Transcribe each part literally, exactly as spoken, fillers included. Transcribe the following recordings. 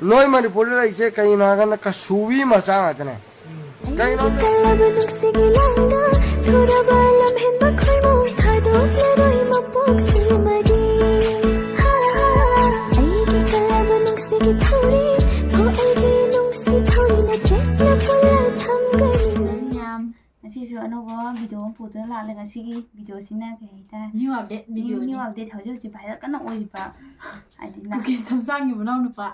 ꯅꯣꯏ ꯃꯅꯤꯄꯨꯔꯗ ꯂꯩꯔꯤꯁꯦ ꯀꯩꯅꯣ ꯍꯥꯏꯔꯀꯥꯟꯗ ꯀꯁꯨꯕꯤ ꯃꯆꯥ ꯉꯥꯛꯇꯅꯦ꯫ ꯀꯩꯅꯣ? ꯀꯜꯂꯕ ꯅꯨꯡꯁꯤꯒꯤ ꯂꯥꯡꯗ ꯊꯨꯔꯕ ꯂꯝꯍꯦꯟꯕ ꯈꯣꯏꯃꯨ ꯊꯥꯗꯣꯛꯂꯔꯣꯏ ꯃꯄꯣꯛꯁꯤ ꯃꯔꯤ꯫ ꯍꯥ, ꯍꯥ, ꯑꯩꯒꯤ ꯀꯜꯂꯕ ꯅꯨꯡꯁꯤꯒꯤ ꯊꯧꯔꯤ, ꯍꯣ ꯑꯩꯒꯤ ꯅꯨꯡꯁꯤ ꯊꯧꯔꯤꯅ ꯆꯦꯠꯅ ꯄꯨꯜꯂ ꯊꯝꯒꯅꯤ ꯅꯪ꯫ ꯃꯌꯥꯝ, ꯉꯁꯤꯁꯨ ꯑꯅꯧꯕ ꯚꯤꯗꯤꯑꯣ ꯑꯃ ꯄꯨꯗꯨꯅ ꯂꯥꯛꯂꯦ꯫ ꯉꯁꯤꯒꯤ ꯚꯤꯗꯤꯑꯣꯁꯤꯅ ꯀꯩ ꯍꯥꯏꯇꯥꯔꯦ? New update new video new ꯅꯤ꯫ ꯑꯞꯗꯦꯠ ꯍꯧꯖꯤꯛ ꯍꯧꯖꯤꯛ ꯚꯥꯏꯔꯦꯜ ꯀꯟꯅ ꯑꯣꯏꯔꯤꯕ ꯍꯥꯏꯗꯤ ꯅ- ꯀꯨꯀꯤ ꯁꯝꯁꯥꯡꯒꯤ ꯃꯅꯥꯎ ꯅꯨꯄꯥ꯫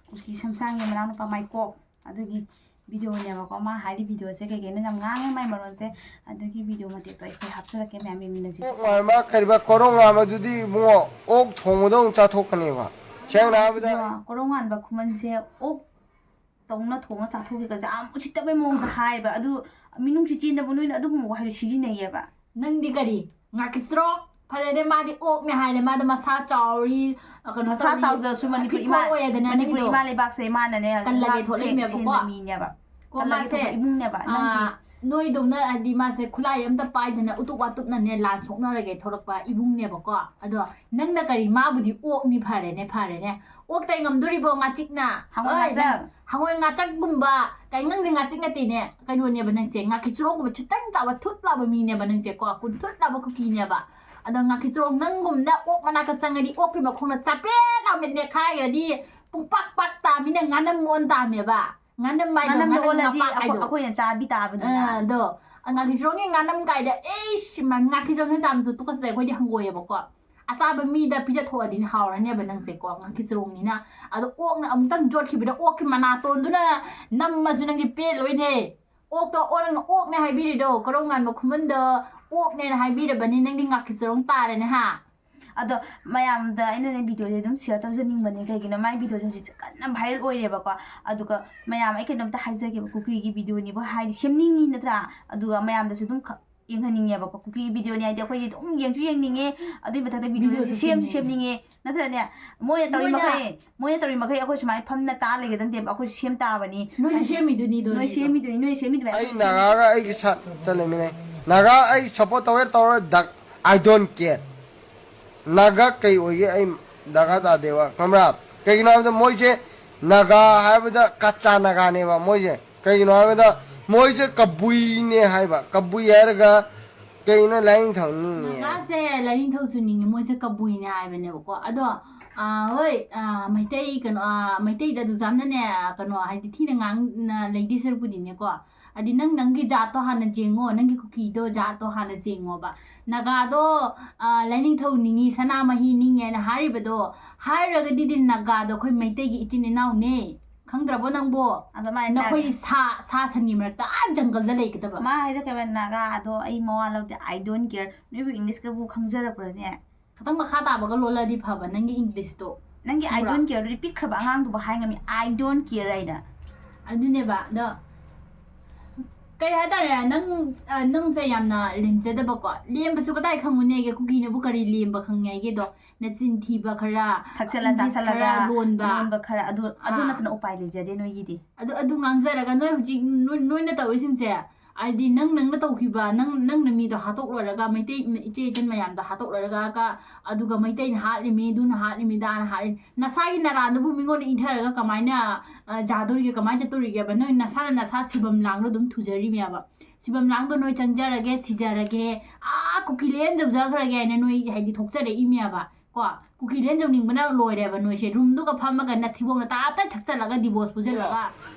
ꯀꯨꯀꯤ ꯁꯝꯁꯥꯡꯒꯤ ꯃꯅꯥꯎꯅꯨꯄꯥ ꯃꯥꯏꯀꯣꯛ ꯑꯗꯨꯒꯤ ꯚꯤꯗꯤꯑꯣꯅꯦꯕꯀꯣ꯫ ꯃꯥ ꯍꯥꯏꯔꯤ ꯚꯤꯗꯤꯑꯣꯁꯦ ꯀꯩ ꯀꯩꯅꯣ ꯌꯥꯝ ꯉꯥꯡꯉꯦ ꯃꯥꯏ ꯃꯔꯣꯟꯁꯦ꯫ ꯑꯗꯨꯒꯤ ꯚꯤꯗꯤꯑꯣ ꯃꯇꯦꯛꯇꯣ ꯑꯩꯈꯣꯏ ꯍꯥꯞꯆꯔꯛꯀꯦ ꯃꯌꯥꯝ ꯌꯦꯡꯃꯤꯟꯅꯁꯤ꯫ ꯀꯣꯛ ꯉꯥꯟꯕ ꯀꯔꯤꯕ ꯀꯣꯔꯧ ꯉꯥꯟꯕꯗꯨꯗꯤ ꯏꯕꯨꯡꯉꯣ ꯑꯣꯛ ꯊꯣꯡꯕꯗꯧꯅ ꯆꯥꯊꯣꯛꯀꯅꯦꯕ꯫ ꯁꯦꯡꯅ ꯍꯥꯏꯔꯕꯗ ꯀꯣꯔꯧ ꯉꯥꯟꯕ ꯈꯨꯃꯟꯁꯦ ꯑꯣꯛ ꯇꯧꯅ ꯊꯣꯡꯉ ꯆꯥꯊꯣꯛꯈꯤꯒꯁꯦ ꯌꯥꯝ ꯎꯁꯤꯠꯇꯕꯩ ꯃꯑꯣꯡꯗ ꯍꯥꯏꯌꯦꯕ꯫ ꯑꯗꯨ ꯃꯤꯅꯨꯡꯁꯤ ꯆꯦꯟꯗꯕ ꯅꯣꯏꯅ ꯑꯗꯨꯒꯨꯝꯕ ꯋꯥꯍꯩꯗꯣ ꯁꯤꯖꯤꯟꯅꯩꯌꯦꯕ꯫ ꯅꯪꯗꯤ ꯀꯔꯤ? ꯉꯥꯀꯤꯆ꯭ꯔꯣ? ꯐꯔꯦꯅꯦ, ꯃꯥꯗꯤ ꯑꯣꯛꯅꯦ ꯍꯥꯏꯔꯦ, ꯃꯥꯗꯣ ꯃꯁꯥ ꯆꯥꯎꯔꯤ, ꯀꯩꯅꯣ ꯃꯁꯥ ꯇꯧꯔꯤ, ꯆꯥꯎꯖꯔꯁꯨ ꯃꯅꯤꯄꯨꯔ ꯐꯤꯠ ꯏꯃꯥ ꯐꯣꯔ ꯑꯣꯏꯌꯦꯗꯅ ꯃꯅꯤꯄꯨꯔ ꯅꯪꯒꯤꯗꯣ꯫ ꯏꯃꯥ ꯂꯩꯕꯥꯛꯁꯦ ꯏꯃꯥꯅꯅꯦ ꯀꯜꯂꯒꯦ ꯉꯥꯛ ꯊꯣꯛꯂꯛꯏꯅꯦꯕꯀꯣ꯫ ꯁꯦꯟꯕ ꯃꯤꯅꯦꯕ꯫ ꯀꯣ ꯀꯜꯂꯒꯦ ꯃꯥꯁꯦ, ꯊꯣꯛꯄ ꯏꯃꯨꯡꯅꯦꯕ꯫ ꯅꯪꯗꯤ ꯑꯥ, ꯅꯣꯏꯗꯧꯅ ꯍꯥꯏꯗꯤ ꯃꯥꯁꯦ ꯈꯨꯠꯂꯥꯏ ꯑꯝꯇ ꯄꯥꯏꯗꯅ ꯎꯇꯨꯞ ꯋꯥꯇꯨꯞꯅꯅꯦ ꯂꯥꯟ ꯁꯣꯛꯅꯔꯒꯦ ꯊꯣꯛꯂꯛꯄ ꯏꯕꯨꯡꯅꯦꯕꯀꯣ꯫ ꯑꯗꯣ ꯅꯪꯅ ꯀꯔꯤ, ꯃꯥꯕꯨꯗꯤ ꯑꯣꯛꯅꯤ, ꯐꯔꯦꯅꯦ, ꯐꯔꯦꯅꯦ꯫ ꯑꯣꯛꯇ ꯉꯝꯗꯣꯔꯤꯕꯣ ꯉꯥꯆꯤꯛꯅ? ꯍꯪꯉꯣꯏ ꯑꯣꯏ, ꯉꯥꯆꯛ꯫ ꯅꯪ ꯍꯪꯉꯣꯏ ꯉꯥꯆꯛꯀꯨꯝꯕ, ꯀꯩ, ꯅꯪꯗꯤ ꯉꯥꯆꯤꯛ ꯅꯠꯇꯦꯅꯦ, ꯀꯩꯅꯣꯅꯦꯕ ꯅꯪꯁꯦ, ꯉꯥꯀꯤꯆꯨꯔꯣꯡꯒꯨꯝꯕ ꯈꯤꯇꯪ ꯆꯥꯎꯕ ꯊꯨꯠ ꯂꯥꯎꯕ ꯃꯤꯅꯦꯕ ꯅꯪꯁꯦ ꯀꯣ, ꯀꯨꯟ ꯊꯨꯠ ꯂꯥꯎꯕ ꯀꯨꯀꯤꯅꯦꯕ꯫ ꯑꯗꯣ ꯉꯥꯀꯤꯆꯨꯔꯣꯡ ꯅꯪꯒꯨꯝꯅ ꯑꯣꯛ ꯃꯅꯥꯛꯇ ꯆꯪꯉꯗꯤ ꯑꯣꯛꯀꯤ ꯃꯈꯣꯡꯅ ꯆꯄꯦꯠ ꯂꯥꯎ ꯅꯦꯠꯈꯥꯏꯈ꯭ꯔꯗꯤ ꯄꯨꯡꯄꯥꯛ ꯄꯥꯛ ꯇꯥꯃꯤꯅ ꯉꯥꯅꯝ ꯑꯣꯟ ꯇꯥꯃꯦꯕ꯫ ꯉꯥꯅꯝ ꯍꯥꯏꯗꯣ, ꯉꯥꯅꯝꯗ ꯉꯥꯅꯝ ꯑꯣꯜꯂꯗꯤ ꯃꯄꯥꯛ ꯑꯩꯈꯣꯏ- ꯍꯥꯏꯗꯣ꯫ ꯑꯩꯈꯣꯏꯅ ꯆꯥꯕꯤ ꯇꯥꯕꯅꯤꯅ꯫ ꯑꯥ, ꯑꯗꯣ ꯉꯥꯀꯤꯆꯨꯔꯣꯡꯒꯤ ꯉꯥꯅꯝ ꯀꯥꯏꯗ, ꯑꯩꯁ, ꯃ-, ꯉꯥꯀꯤꯆꯨꯔꯣꯡꯁꯦ ꯆꯥꯕꯁꯨ ꯇꯨꯀꯠꯆꯩ, ꯑꯩꯈꯣꯏꯗꯤ ꯍꯪꯒꯣꯏꯑꯦꯕꯀꯣ꯫ ꯑꯆꯥꯕ ꯃꯤꯗ ꯄꯤꯖꯊꯣꯛꯑꯗꯤꯅꯦ ꯍꯥꯎꯔꯅꯦꯕ ꯅꯪꯁꯦꯀꯣ, ꯉꯥꯀꯤꯆꯨꯔꯣꯡꯅꯤꯅ꯫ ꯑꯗꯣ ꯑꯣꯛꯅ ꯑꯃꯨꯛꯇꯪ ꯌꯣꯠꯈꯤꯕꯗ ꯑꯣꯛꯀꯤ ꯃꯅꯥꯇꯣꯟꯗꯨꯅ ꯅꯝꯃꯁꯨ ꯅꯪꯗꯤ ꯄꯦꯜꯂꯣꯏꯅꯦ꯫ ꯑꯣꯛꯇꯣ ꯑꯣ-, ꯅꯪꯅ ꯑꯣꯛꯅꯦ ꯍꯥꯏꯕꯤꯔꯤꯗꯣ, ꯀꯣꯔꯧꯉꯥꯟꯕ ꯈꯨꯃꯟꯗꯣ ꯑꯣꯛꯅꯦꯅ ꯍꯥꯏꯕꯤꯔꯕꯅꯤ, ꯅꯪꯗꯤ ꯉꯥꯀꯤꯆꯨꯔꯣꯡ ꯇꯥꯔꯦꯅꯦ ꯍꯥ꯫ ꯑꯗꯣ ꯃꯌꯥꯝꯗ ꯑꯩꯅꯅꯦ ꯚꯤꯗꯤꯑꯣꯁꯦ ꯑꯗꯨꯝ ꯁꯤꯌꯔ ꯇꯧꯖꯅꯤꯡꯕꯅꯦ꯫ ꯀꯩꯒꯤꯅꯣ, ꯃꯥꯏ ꯚꯤꯗꯤꯑꯣꯁꯦ ꯍꯧꯖꯤꯛꯁꯦ ꯀꯟꯅ ꯚꯥꯏꯔꯦꯜ ꯑꯣꯏꯔꯦꯕꯀꯣ꯫ ꯑꯗꯨꯒ ꯃꯌꯥꯝ, ꯑꯩ ꯀꯩꯅꯣꯝꯇ ꯍꯥꯏꯖꯒꯦꯕ, ꯀꯨꯀꯤꯒꯤ ꯚꯤꯗꯤꯑꯣꯅꯤꯕꯨ ꯍꯥꯏꯗꯤ ꯁꯦꯝꯅꯤꯡꯉꯤ ꯅꯠꯇ꯭ꯔꯥ? ꯑꯗꯨꯒ ꯃꯌꯥꯝꯗꯁꯨ ꯑꯗꯨꯝ ꯈ-, ꯌꯦꯡꯍꯟꯅꯤꯡꯉꯦꯕꯀꯣ꯫ ꯀꯨꯀꯤꯒꯤ ꯚꯤꯗꯤꯑꯣꯅꯤ ꯍꯥꯏꯗꯤ ꯑꯩꯈꯣꯏꯁꯦ ꯑꯗꯨꯝ ꯌꯦꯡꯁꯨ ꯌꯦꯡꯅꯤꯡꯉꯦ, ꯑꯗꯨꯏ ꯃꯊꯛꯇ ꯚꯤꯗꯤꯑꯣꯁꯨ ꯚꯤꯗꯤꯑꯣꯁꯨ ꯁꯦꯝꯁꯨ ꯁꯦꯝꯅꯤꯡꯉꯦ꯫ ꯁꯦꯝꯅꯤꯡꯉꯦ ꯅꯠꯇ꯭ꯔꯅꯦ? ꯃꯣꯏꯅ ꯇꯧꯔꯤ ꯃꯣꯏꯅ ꯃꯈꯩ, ꯃꯣꯏꯅ ꯇꯧꯔꯤ ꯃꯈꯩ ꯑꯩꯈꯣꯏ ꯁꯨꯃꯥꯏꯅ ꯐꯝꯅ ꯇꯥ ꯂꯩꯒꯗꯕ ꯅꯠꯇꯦꯕ, ꯑꯩꯈꯣꯏꯁꯨ ꯁꯦꯝ ꯇꯥꯕꯅꯤ꯫ ꯅꯣꯏꯁꯨ ꯁꯦꯝꯃꯤꯗꯨꯅꯤ, ꯑꯗꯣ ꯅꯣꯏ ꯅꯪꯒꯤꯗꯣ꯫ ꯁꯦꯝꯃꯤꯗꯨꯅꯤ, ꯅꯣꯏ ꯁꯦꯝꯃꯤꯗꯨꯅꯤ꯫ ꯑꯩ ꯅꯥꯒꯥꯒ ꯑꯩꯒꯤ ꯁꯥꯠꯇ ꯂꯩꯃꯤꯟꯅꯩ꯫ ꯅꯥꯒꯥ ꯑꯩ ꯁꯞꯄꯣꯔꯠ ꯇꯧꯋꯦ ꯇꯧꯔꯣꯏ, ꯗꯛ, I don't care꯫ ꯅꯥꯒꯥ ꯀꯩ ꯑꯣꯏꯒꯦ ꯑꯩ ꯗꯔꯀꯥꯔ ꯇꯥꯗꯦꯕ, ꯈꯪꯕ꯭ꯔꯥ? ꯀꯩꯒꯤꯅꯣ ꯍꯥꯏꯕꯗ ꯃꯣꯏꯁꯦ ꯅꯥꯒꯥ ꯍꯥꯏꯕꯗ ꯀꯆꯥ ꯅꯥꯒꯥꯅꯦꯕ ꯃꯣꯏꯁꯦ꯫ ꯀꯩꯒꯤꯅꯣ ꯍꯥꯏꯕꯗ ꯃꯣꯏꯁꯦ ꯀꯕꯨꯏꯅꯦ ꯍꯥꯏꯕ꯫ ꯀꯕꯨꯏ ꯍꯥꯏꯔꯒ ꯀꯩꯅꯣ? ꯂꯥꯏꯅꯤꯡꯊꯧ ꯅꯤꯡꯉꯦ꯫ ꯅꯥꯒꯥꯁꯦ ꯂꯥꯏꯅꯤꯡꯊꯧꯁꯨ ꯅꯤꯡꯉꯤ, ꯃꯣꯏꯁꯦ ꯀꯕꯨꯏꯅꯦ ꯍꯥꯏꯕꯅꯦꯕꯀꯣ꯫ ꯑꯗꯣ, ꯑꯥ, ꯍꯣꯏ, ꯑꯥ, ꯃꯩꯇꯩ, ꯀꯩꯅꯣ, ꯑꯥ, ꯃꯩꯇꯩꯗ ꯑꯗꯨ ꯌꯥꯝꯅꯅꯦ, ꯀꯩꯅꯣ, ꯍꯥꯏꯗꯤ, ꯊꯤꯅ ꯉꯥꯡ-, ꯅ-, ꯂꯩꯗꯤ ꯁꯔꯨꯛꯄꯨꯗꯤꯅꯦꯀꯣ, ꯍꯥꯏꯗꯤ, ꯅꯪ ꯅꯪꯒꯤ ꯖꯥꯠꯇꯣ ꯍꯥꯟꯅ ꯌꯦꯡꯉꯣ, ꯅꯪꯒꯤ ꯀꯨꯀꯤꯗꯣ ꯖꯥꯠꯇꯣ ꯍꯥꯟꯅ ꯌꯦꯡꯉꯣꯕ꯫ ꯅꯥꯒꯥꯗꯣ, ꯑꯥ, ꯂꯥꯏꯅꯤꯡꯊꯧ ꯅꯤꯡꯉꯤ, ꯁꯅꯥꯃꯍꯤ ꯅꯤꯡꯉꯦꯅ ꯍꯥꯏꯔꯤꯕꯗꯣ, ꯍꯥꯏꯔꯒꯗꯤ ꯗꯤ ꯅꯥꯒꯥꯗꯣ ꯑꯩꯈꯣꯏ ꯃꯩꯇꯩꯒꯤ ꯏꯆꯤꯟ ꯏꯅꯥꯎꯅꯦ꯫ ꯈꯪꯗ꯭ꯔꯕꯣ ꯅꯪꯕꯣ? ꯑꯗꯣ ꯃꯥꯅ ꯅꯈꯣꯏꯗꯤ ꯁꯥ, ꯁꯥ ꯁꯟꯒꯤ ꯃꯔꯛꯇ ꯑꯥ ꯖꯪꯒꯜꯗ ꯂꯩꯒꯗꯕ꯫ ꯃꯥ ꯍꯥꯏꯗꯣ ꯀꯩꯕ, "ꯅꯥꯒꯥ ꯑꯗꯣ ꯑꯩ ꯃꯋꯥ ꯂꯧꯗꯦ, I don't care, ꯅꯣꯏꯕꯨ ꯏꯪꯂꯤꯁꯀꯕꯨ ꯈꯪꯖꯔꯛꯄ꯭ꯔꯅꯦ?" ꯈꯤꯇꯪ ꯃꯈꯥ ꯇꯥꯕꯒ ꯂꯣꯜꯂꯗꯤ ꯐꯕ, ꯅꯪꯒꯤ ꯏꯪꯂꯤꯁꯇꯣ꯫ ꯅꯪꯒꯤ "I ꯈꯪꯕ꯭ꯔꯥ? Don't care" ꯗꯨꯗꯤ ꯄꯤꯛꯈ꯭ꯔꯕ ꯑꯉꯥꯡꯗꯨꯕꯨ ꯍꯥꯏ ꯉꯝꯃꯤ, "I don't care" ꯍꯥꯏꯅ꯫ ꯑꯗꯨꯅꯦꯕ, ꯑꯗꯣ ꯀꯩ ꯍꯥꯏꯇꯥꯔꯦ, ꯅꯪ, ꯑ, ꯅꯪꯁꯦ ꯌꯥꯝꯅ ꯂꯦꯝꯖꯗꯕꯀꯣ꯫ ꯂꯦꯝꯕꯁꯨ ꯀꯗꯥꯏ ꯈꯪꯉꯨꯅꯦꯒꯦ? ꯀꯨꯀꯤꯅꯕꯨ ꯀꯔꯤ ꯂꯦꯝꯕ ꯈꯪꯉꯦ ꯍꯥꯏꯒꯦꯗꯣ? ꯅꯆꯤꯟ ꯊꯤꯕ ꯈꯔ, ꯊꯛꯆꯜꯂ ꯏꯪꯂꯤꯁ ꯆꯥꯁꯜꯂꯒ ꯈꯔ ꯂꯣꯟꯕ꯫ ꯂꯣꯟꯕ ꯈꯔ, ꯑꯗꯨ, ꯑꯗꯨ ꯑꯥ꯫ ꯅꯠꯇꯅ ꯎꯄꯥꯏ ꯂꯩꯖꯗꯦ ꯅꯣꯏꯒꯤꯗꯤ꯫ ꯑꯗꯨ, ꯑꯗꯨ ꯉꯥꯡꯖꯔꯒ ꯅꯣꯏ ꯍꯧꯖꯤꯛ ꯅꯣꯏ, ꯅꯣꯏꯅ ꯇꯧꯔꯤꯁꯤꯡꯁꯦ, ꯍꯥꯏꯗꯤ ꯅꯪ, ꯅꯪꯅ ꯇꯧꯈꯤꯕ, ꯅꯪ, ꯅꯪꯅ ꯃꯤꯗꯣ ꯍꯥꯠꯇꯣꯛꯂꯨꯔꯒ, ꯃꯩꯇꯩ ꯏꯆꯦ ꯏꯆꯟ ꯃꯌꯥꯝꯗꯣ ꯍꯥꯠꯇꯣꯛꯂꯨꯔꯒ, ꯑꯗꯨꯒ ꯃꯩꯇꯩꯅ ꯍꯥꯠꯂꯤꯃꯤ, ꯑꯗꯨꯅ ꯍꯥꯠꯂꯤꯃꯤ, ꯑꯗꯥꯅ ꯍꯥꯠꯂꯤ, ꯅꯁꯥꯒꯤ ꯅꯔꯥꯗꯨꯕꯨ ꯃꯤꯉꯣꯟꯗ ꯏꯟꯊꯔꯒ ꯀꯃꯥꯏꯅ, ꯑ, ꯌꯥꯗꯣꯔꯤꯒꯦ? ꯀꯃꯥꯏꯅ ꯆꯠꯇꯣꯔꯤꯒꯦꯕ? ꯅꯣꯏ ꯅꯁꯥꯅ ꯅꯁꯥ ꯁꯤꯐꯝ ꯂꯥꯡꯗꯣ ꯑꯗꯨꯝ ꯊꯨꯖꯔꯤꯃꯦꯕ꯫ ꯁꯤꯐꯝ ꯂꯥꯡꯗꯣ ꯅꯣꯏ ꯆꯪꯖꯔꯒꯦ, ꯁꯤꯖꯔꯒꯦ, ꯑꯥ, ꯀꯨꯀꯤꯂꯦꯟ ꯌꯧꯖꯈ꯭ꯔꯒꯦ ꯍꯥꯏꯅ ꯅꯣꯏ, ꯍꯥꯏꯗꯤ, ꯊꯣꯛꯆꯔꯛꯏꯃꯦꯕ꯫ ꯀꯣ, ꯀꯨꯀꯤꯂꯦꯟ ꯌꯧꯅꯤꯡꯕꯅ ꯂꯣꯏꯔꯦꯕ ꯅꯣꯏꯁꯦ꯫ ꯔꯨꯝꯗꯨꯒ ꯐꯝꯃꯒ ꯅꯊꯤꯕꯣꯡ ꯅꯇꯥ ꯇꯞꯇꯥꯏ ꯊꯛꯆꯜꯂꯒ, ꯗꯤꯕꯣꯔꯁ ꯄꯨꯁꯤꯜꯂꯒ꯫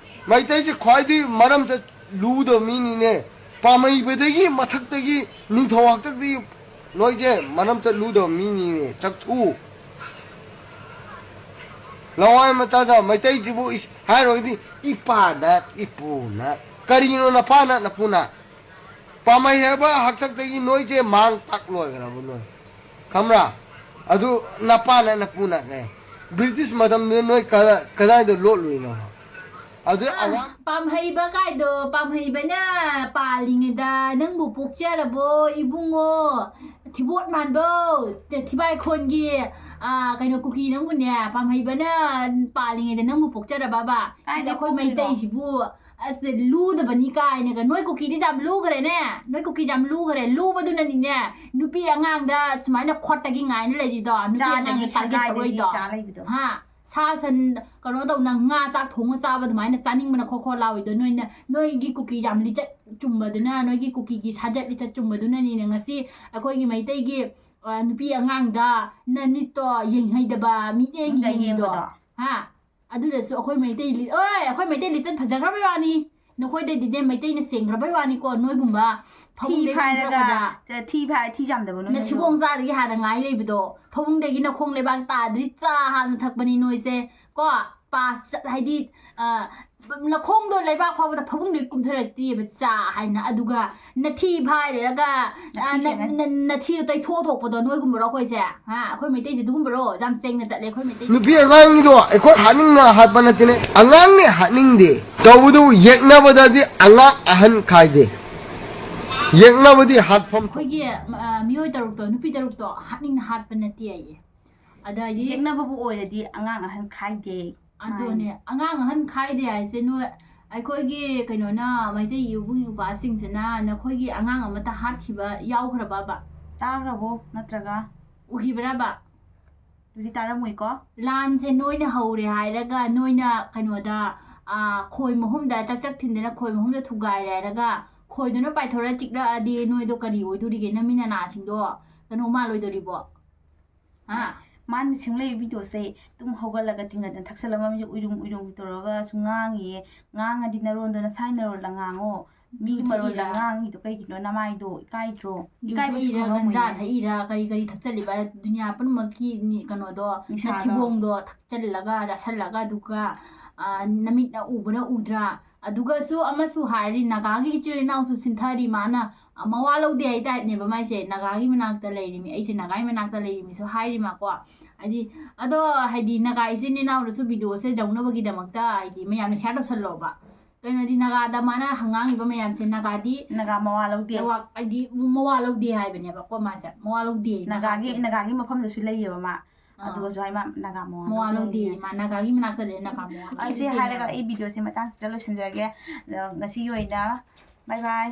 ꯃꯩꯇꯩꯁꯦ ꯈ꯭ꯋꯥꯏꯗꯒꯤ ꯃꯔꯝ ꯆꯠ-, ꯂꯨꯗꯕ ꯃꯤꯅꯤꯅꯦ꯫ ꯄꯥꯝꯍꯩꯕꯗꯒꯤ ꯃꯊꯛꯇꯒꯤ ꯅꯤꯡꯊꯧ ꯍꯥꯛꯇꯛꯇꯒꯤ ꯅꯣꯏꯁꯦ ꯃꯔꯝ ꯆꯠ ꯂꯨꯗꯕ ꯃꯤꯅꯤꯅꯦ꯫ ꯆꯠꯊꯨ꯫ ꯂꯋꯥꯏ ꯃꯆꯥꯗ ꯃꯩꯇꯩꯁꯤꯕꯨ ꯏꯁ-, ꯍꯥꯏꯔꯨꯔꯒꯗꯤ ꯏꯄꯥꯅ, ꯏꯄꯨꯅ꯫ ꯀꯔꯤꯅꯣ ꯅꯄꯥꯅ, ꯅꯄꯨꯅ? ꯄꯥꯝꯍꯩ ꯍꯥꯏꯕ ꯍꯥꯛꯇꯛꯇꯒꯤ ꯅꯣꯏꯁꯦ ꯃꯥꯡ ꯇꯥꯛ ꯂꯣꯏꯈ꯭ꯔꯕ ꯅꯣꯏ꯫ ꯈꯪꯕ꯭ꯔꯥ? ꯑꯗꯨ ꯅꯄꯥꯅ, ꯅꯄꯨꯅ ꯀꯩ? ꯕ꯭ꯔꯤꯇꯤꯁ ꯃꯇꯝꯗꯨꯗ ꯅꯣꯏ ꯀꯗꯥ-, ꯀꯗꯥꯏꯗ ꯂꯣꯠꯂꯨꯏꯅꯣ? ꯑꯗꯨ ꯑꯋꯥ- ꯄꯥꯝꯍꯩꯕ ꯀꯥꯏꯗꯣ, ꯄꯥꯝꯍꯩꯕꯅ ꯄꯥꯜꯂꯤꯉꯩꯗ ꯅꯪꯕꯨ ꯄꯣꯛꯆꯔꯕꯣ ꯏꯕꯨꯡꯉꯣ? ꯊꯤꯕꯣꯠ ꯃꯥꯟꯕꯧ, ꯊꯤꯕꯥꯏꯈꯣꯟꯒꯤ, ꯑ, ꯀꯩꯅꯣ, ꯀꯨꯀꯤ ꯅꯪꯕꯨꯅꯦ, ꯄꯥꯝꯍꯩꯕꯅ ꯄꯥꯜꯂꯤꯉꯩꯗ ꯅꯪꯕꯨ ꯄꯣꯛꯆꯔꯕꯕ? ꯀꯥꯏꯗ ꯑꯩꯈꯣꯏ ꯄꯣꯛꯇꯣꯏꯅꯣ? ꯃꯩꯇꯩꯁꯤꯕꯨ ꯑꯁ, ꯂꯨꯗꯕꯅꯤ ꯀꯥꯏꯅꯒ꯫ ꯅꯣꯏ ꯀꯨꯀꯤꯗꯤ ꯌꯥꯝ ꯂꯨꯈ꯭ꯔꯦꯅꯦ꯫ ꯅꯣꯏ ꯀꯨꯀꯤꯗꯤ ꯌꯥꯝ ꯂꯨꯈ꯭ꯔꯦ꯫ ꯂꯨꯕꯗꯨꯅꯅꯤꯅꯦ ꯅꯨꯄꯤ ꯑꯉꯥꯡꯗ ꯁꯨꯃꯥꯏꯅ ꯈꯣꯠꯇꯒꯤ ꯉꯥꯏꯅ ꯂꯩꯔꯤꯗꯣ, ꯅꯨꯄꯤ ꯆꯥꯗꯒꯤ ꯑꯉꯥꯡꯗ target ꯁꯒꯥꯏꯗꯒꯤ ꯇꯧꯔꯛꯏꯗꯣ꯫ ꯆꯥ ꯂꯩꯕꯗꯣ꯫ ꯍꯥ? ꯁꯥ ꯁꯟ ꯀꯩꯅꯣ ꯇꯧꯅ ꯉꯥ ꯆꯥꯛ ꯊꯣꯡꯉ ꯆꯥꯕ ꯑꯗꯨꯃꯥꯏꯅ ꯆꯥꯅꯤꯡꯕꯅ ꯈꯣ ꯈꯣ ꯂꯥꯎꯔꯤꯗꯣ ꯅꯣꯏꯅ, ꯅꯣꯏꯒꯤ ꯀꯨꯀꯤ ꯌꯥꯝ ꯂꯤꯆꯠ ꯆꯨꯝꯕꯗꯨꯅ, ꯅꯣꯏꯒꯤ ꯀꯨꯀꯤꯒꯤ ꯁꯥꯖꯠ ꯂꯤꯆꯠ ꯆꯨꯝꯕꯗꯨꯅꯅꯤꯅꯦ ꯉꯁꯤ ꯑꯩꯈꯣꯏꯒꯤ ꯃꯩꯇꯩꯒꯤ, ꯑ, ꯅꯨꯄꯤ ꯑꯉꯥꯡꯗ ꯅꯃꯤꯠꯇꯣ ꯌꯦꯡꯍꯩꯗꯕ, ꯃꯤꯠꯌꯦꯡ ꯃꯤꯠꯌꯦꯡ ꯌꯦꯡꯉꯤꯗꯣ꯫ ꯌꯦꯡꯕꯗꯣ꯫ ꯍꯥ? ꯑꯗꯨꯗꯁꯨ ꯑꯩꯈꯣꯏ ꯃꯩꯇꯩ ꯂꯤ-, ꯑꯣꯏ, ꯑꯩꯈꯣꯏ ꯃꯩꯇꯩ ꯂꯤꯆꯠ ꯐꯖꯈ꯭ꯔꯕꯩ ꯋꯥꯅꯤ꯫ ꯅꯈꯣꯏꯗꯩꯗꯤꯅꯦ ꯃꯩꯇꯩꯅ ꯁꯦꯡꯈ꯭ꯔꯕꯩ ꯋꯥꯅꯤꯀꯣ, ꯅꯣꯏꯒꯨꯝꯕ ꯊꯤ ꯐꯃꯨꯡꯗꯩ ꯐꯥꯏꯔꯒ, ꯀꯨꯝꯊꯔꯛꯄꯗ ꯊꯤ ꯐꯥꯏ-, ꯊꯤ ꯆꯥꯝꯗꯕ ꯅꯣꯏꯅ ꯅꯁꯨ꯫ ꯊꯤꯕꯣꯡ ꯆꯥꯗꯒꯤ ꯍꯥꯟꯅ ꯉꯥꯏ ꯂꯩꯕꯗꯣ, ꯐꯃꯨꯡꯗꯒꯤ ꯅꯈꯣꯡ ꯂꯩꯕꯥꯛ ꯇꯥꯗ꯭ꯔꯤ ꯆꯥ ꯍꯥꯟꯅ ꯊꯛꯄꯅꯤ ꯅꯣꯏꯁꯦ꯫ ꯀꯣ, ꯄꯥ ꯆꯠ-, ꯍꯥꯏꯗꯤ, ꯑ, ꯅꯈꯣꯡꯗꯣ ꯂꯩꯕꯥꯛ ꯐꯥꯎꯕꯗ ꯐꯃꯨꯡꯗꯒꯤ ꯀꯨꯝꯊꯔꯛꯇꯦꯕ ꯆꯥ ꯍꯥꯏꯅ꯫ ꯑꯗꯨꯒ ꯅꯊꯤ ꯐꯥꯏꯔꯒ, ꯑ, ꯅꯊꯤ ꯅ-, ꯁꯦꯡꯉꯅꯤ꯫ ꯅ-, ꯅꯊꯤꯗꯣ ꯇꯩꯊꯣꯛꯑ ꯊꯣꯛꯄꯗꯣ ꯅꯣꯏꯒꯨꯝꯕꯔꯣ ꯑꯩꯈꯣꯏꯁꯦ? ꯍꯥ? ꯑꯩꯈꯣꯏ ꯃꯩꯇꯩꯁꯦ ꯑꯗꯨꯒꯨꯝꯕꯔꯣ? ꯌꯥꯝ ꯁꯦꯡꯅ ꯆꯠꯂꯦ ꯑꯩꯈꯣꯏ ꯃꯩꯇꯩ꯫ ꯅꯨꯄꯤ ꯑꯉꯥꯡꯒꯤꯗꯣ ꯑꯩꯈꯣꯏ ꯍꯥꯠꯅꯤꯡꯅ ꯍꯥꯠꯄ ꯅꯠꯇꯦꯅꯦ, ꯑꯉꯥꯡꯅꯦ ꯍꯥꯠꯅꯤꯡꯗꯦ꯫ ꯇꯧꯕꯗꯨ ꯌꯦꯛꯅꯕꯗꯗꯤ ꯑꯉꯥꯡ ꯑꯍꯟ ꯈꯥꯏꯗꯦ꯫ ꯌꯦꯛꯅꯕꯗꯤ ꯍꯥꯠꯐꯝ ꯊꯣꯛ- ꯑꯩꯈꯣꯏꯒꯤ, ꯑ, ꯃꯤꯑꯣꯏ ꯇꯔꯨꯛꯇꯣ, ꯅꯨꯄꯤ ꯇꯔꯨꯛꯇꯣ ꯍꯥꯠꯅꯤꯡꯅ ꯍꯥꯠꯄ ꯅꯠꯇꯦ ꯑꯩ꯫ ꯑꯗꯩꯗꯤ ꯌꯦꯛꯅꯕꯕꯨ ꯑꯣꯏꯔꯗꯤ ꯑꯉꯥꯡ ꯑꯍꯟ ꯈꯥꯏꯗꯦ꯫ ꯑꯗꯨꯅꯦ, ꯃꯥꯅꯤ꯫ ꯑꯉꯥꯡ ꯑꯍꯟ ꯈꯥꯏꯗꯦ ꯍꯥꯏꯁꯦ ꯅꯣꯏ, ꯑꯩꯈꯣꯏꯒꯤ ꯀꯩꯅꯣꯅ, ꯃꯩꯇꯩ ꯏꯕꯨꯡ ꯏꯄ꯭ꯋꯥꯁꯤꯡꯁꯤꯅ ꯅꯈꯣꯏꯒꯤ ꯑꯉꯥꯡ ꯑꯃꯠꯇ ꯍꯥꯠꯈꯤꯕ ꯌꯥꯎꯈ꯭ꯔꯕꯕ? ꯇꯥꯈ꯭ꯔꯕꯣ? ꯅꯠꯇ꯭ꯔꯒ? ꯎꯈꯤꯕ꯭ꯔꯕ? ꯑꯗꯨꯗꯤ ꯇꯥꯔꯝꯃꯣꯏꯀꯣ? ꯂꯥꯟꯁꯦ ꯅꯣꯏꯅ ꯍꯧꯔꯦ ꯍꯥꯏꯔꯒ, ꯅꯣꯏꯅ ꯀꯩꯅꯣꯗ, ꯑꯥ, ꯈꯣꯏ ꯃꯍꯨꯝꯗ, ꯆꯛ ꯆꯛ ꯊꯤꯟꯗꯅ ꯈꯣꯏ ꯃꯍꯨꯝꯗ ꯊꯨꯒꯥꯏꯔꯦ ꯍꯥꯏꯔꯒ, ꯈꯣꯏꯗꯨꯅ ꯄꯥꯏꯊꯣꯔꯛꯑ ꯆꯤꯛꯂꯛꯑꯗꯤ ꯅꯣꯏꯗꯣ ꯀꯔꯤ ꯑꯣꯏꯗꯣꯔꯤꯒꯦ? ꯅꯃꯤ ꯅꯅꯥꯁꯤꯡꯗꯣ ꯀꯩꯅꯣ ꯃꯥꯜꯂꯣꯏꯗꯣꯔꯤꯕꯣ? ꯍꯥ? ꯃꯥꯅ ꯁꯦꯝꯂꯛꯏ ꯚꯤꯗꯤꯑꯣꯁꯦ ꯇꯨꯝ ꯍꯧꯒꯠꯂꯒ ꯇꯤꯡꯒꯟꯗ ꯊꯛꯆꯜꯂꯝꯃ ꯃꯤꯁꯦ ꯎꯏꯔꯨꯝ ꯎꯏꯔꯨꯝ ꯇꯧꯔꯒ ꯁꯨꯝ ꯉꯥꯡꯉꯤꯌꯦ꯫ ꯉꯥꯡꯉꯗꯤ ꯅꯔꯣꯟꯗꯣ ꯅꯁꯥꯏ ꯅꯔꯣꯟꯗ ꯉꯥꯡꯉꯣ꯫ ꯃꯤꯒꯤ ꯌꯨ ꯃꯔꯣꯟꯗ ꯊꯛꯏꯔꯥ? ꯉꯥꯡꯉꯤꯗꯣ ꯀꯩꯒꯤꯅꯣ? ꯅꯃꯥꯏꯗꯣ ꯏꯀꯥꯏꯗ꯭ꯔꯣ? ꯌꯨ ꯏꯀꯥꯏꯕꯁꯨ ꯊꯛꯏꯔꯥ, ꯈꯪꯉꯝꯃꯣꯏꯅꯦ꯫ ꯒꯟꯖꯥ ꯊꯛꯏꯔꯥ, ꯀꯔꯤ ꯀꯔꯤ ꯊꯛꯆꯜꯂꯤꯕ? ꯗꯨꯅꯤꯌꯥ ꯄꯨꯝꯅꯃꯛꯀꯤ ꯅꯤ-, ꯀꯩꯅꯣꯗꯣ, ꯅꯤꯁꯥꯗꯣ꯫ ꯅꯊꯤꯕꯣꯡꯗꯣ ꯊꯛꯆꯜꯂꯒ, ꯆꯥꯁꯜꯂꯒ, ꯑꯗꯨꯒ, ꯑ, ꯅꯃꯤꯠꯅ ꯎꯕꯅ ꯎꯗ꯭ꯔꯥ? ꯑꯗꯨꯒꯁꯨ ꯑꯃꯁꯨ ꯍꯥꯏꯔꯤ, ꯅꯥꯒꯥꯒꯤ ꯏꯆꯤꯜ ꯏꯅꯥꯎꯁꯨ ꯁꯤꯟꯊꯔꯤ ꯃꯥꯅ, ꯑ, ꯃꯋꯥ ꯂꯧꯗꯦ ꯍꯥꯏ ꯇꯥꯏꯞꯅꯦꯕ ꯃꯥꯏꯁꯦ꯫ ꯅꯥꯒꯥꯒꯤ ꯃꯅꯥꯛꯇ ꯂꯩꯔꯤꯃꯤ, ꯑꯩꯁꯦ ꯅꯥꯒꯥꯒꯤ ꯃꯅꯥꯛꯇ ꯂꯩꯔꯤꯃꯤꯁꯨ ꯍꯥꯏꯔꯤ ꯃꯥꯀꯣ꯫ ꯍꯥꯏꯗꯤ, ꯑꯗꯣ, ꯍꯥꯏꯗꯤ, ꯅꯥꯒꯥ ꯏꯆꯤꯜ ꯏꯅꯥꯎꯗꯁꯨ ꯚꯤꯗꯤꯑꯣꯁꯦ ꯌꯧꯅꯕꯒꯤꯗꯃꯛꯇ, ꯍꯥꯏꯗꯤ, ꯃꯌꯥꯝꯅ ꯁꯤꯌꯥꯔ ꯇꯧꯁꯜꯂꯣꯕ꯫ ꯀꯩꯅꯣꯗꯤ, ꯅꯥꯒꯥꯗ ꯃꯥꯅ ꯉꯥꯡꯉꯤꯕ ꯃꯌꯥꯝꯁꯦ, ꯅꯥꯒꯥꯗꯤ ꯅꯥꯒꯥ ꯃꯋꯥ ꯂꯧꯗꯦ꯫ ꯃꯋꯥ, ꯍꯥꯏꯗꯤ, ꯃꯋꯥ ꯂꯧꯗꯦ ꯍꯥꯏꯕꯅꯦꯕꯀꯣ ꯃꯥꯁꯦ꯫ ꯃꯋꯥ ꯂꯧꯗꯦ ꯅꯥꯒꯥꯒꯤ, ꯅꯥꯒꯥꯁꯦ꯫ ꯅꯥꯒꯥꯒꯤ ꯃꯐꯝꯗꯁꯨ ꯂꯩꯌꯦꯕ ꯃꯥ꯫ ꯑꯥ꯫ ꯑꯗꯨꯒꯁꯨ ꯍꯥꯏ ꯃꯥ ꯅꯥꯒꯥ ꯃꯋꯥ ꯃꯋꯥ ꯂꯧꯗꯦ ꯂꯧꯗꯦ꯫ ꯍꯥꯏꯌꯦ꯫ ꯃꯥ ꯅꯥꯒꯥꯒꯤ ꯃꯅꯥꯛꯇ ꯂꯩ, ꯅꯥꯒꯥ ꯃꯋꯥ ꯑꯩꯁꯦ ꯂꯧꯗꯦ ꯍꯥꯏꯔꯒ ꯍꯥꯏꯌꯦ꯫ ꯑꯩ ꯚꯤꯗꯤꯑꯣꯁꯦ ꯃꯇꯥꯡꯁꯤꯗ ꯂꯣꯏꯁꯤꯟꯖꯔꯒꯦ꯫ ꯑꯗꯣ ꯉꯁꯤꯒꯤ ꯑꯣꯏꯅ ꯕꯥꯏ ꯕꯥꯏ꯫